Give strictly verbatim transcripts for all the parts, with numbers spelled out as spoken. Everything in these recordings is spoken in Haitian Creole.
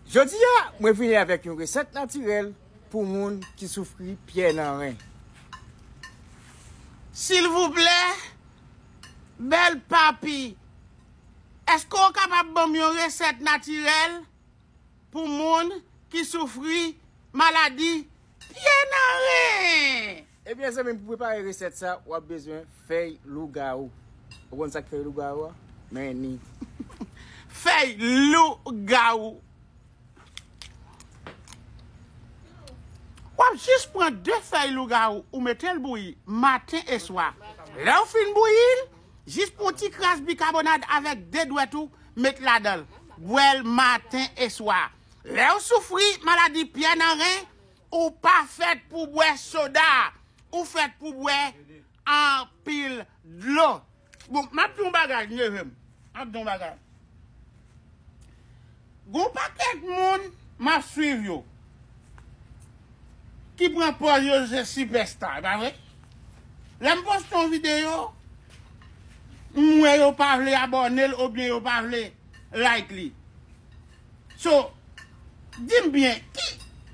Jodi a, mwen vini avèk yon resèt natirèl pou moun ki soufri pyè nan ren. Silvouplè, bèl papi, èske w kapab ban m yon resèt natirèl pou moun ki soufri maladi pye nan ren? Ebyen, zanmi m, pou prepare resèt sa, w ap bezwen fèy lougawou. Ou konn sa k fèy lougawou a? Men ni. Fèy lougawou. W ap jis pran de fèy lougawou, ou mete l bouyi maten e swa. Lè w fin bouyi l, jis pran ti kras bikabonad avèk de dwèt ou, met ladan l. Bwè l maten e swa. Lè w soufri maladi pyè nan ren, ou pa fèt pou bwè soda. Ou fèt pou bwè anpil dlo. Bon, m ap di yon bagay, neve m. M ap di yon bagay. Gon pakèt moun m ap swiv yo ki pran pòz yo se sipèsta, e pa vre? Lè m poste yon videyo, m wè yo pa vle abòne l oubyen yo pa vle like li. So, di m byen, ki,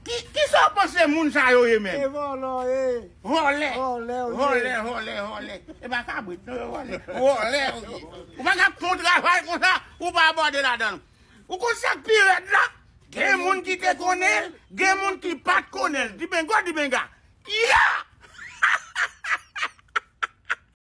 ki, ki sa w panse moun sa yo ye menm? E vòlò ye. Vòlè. Vòlè yo ye. Vòlè, vòlè, vòlè. E pa kabrit, non, yo vòlè. Vòlè yo ye. Ou pa ka fè yon travay konsa, ou pa abòne ladan l. Ou konn sa k pi rèd la? Gen moun ki te konnen l, gen moun ki pa t konnen l. Dibengo, dibenga. Ya!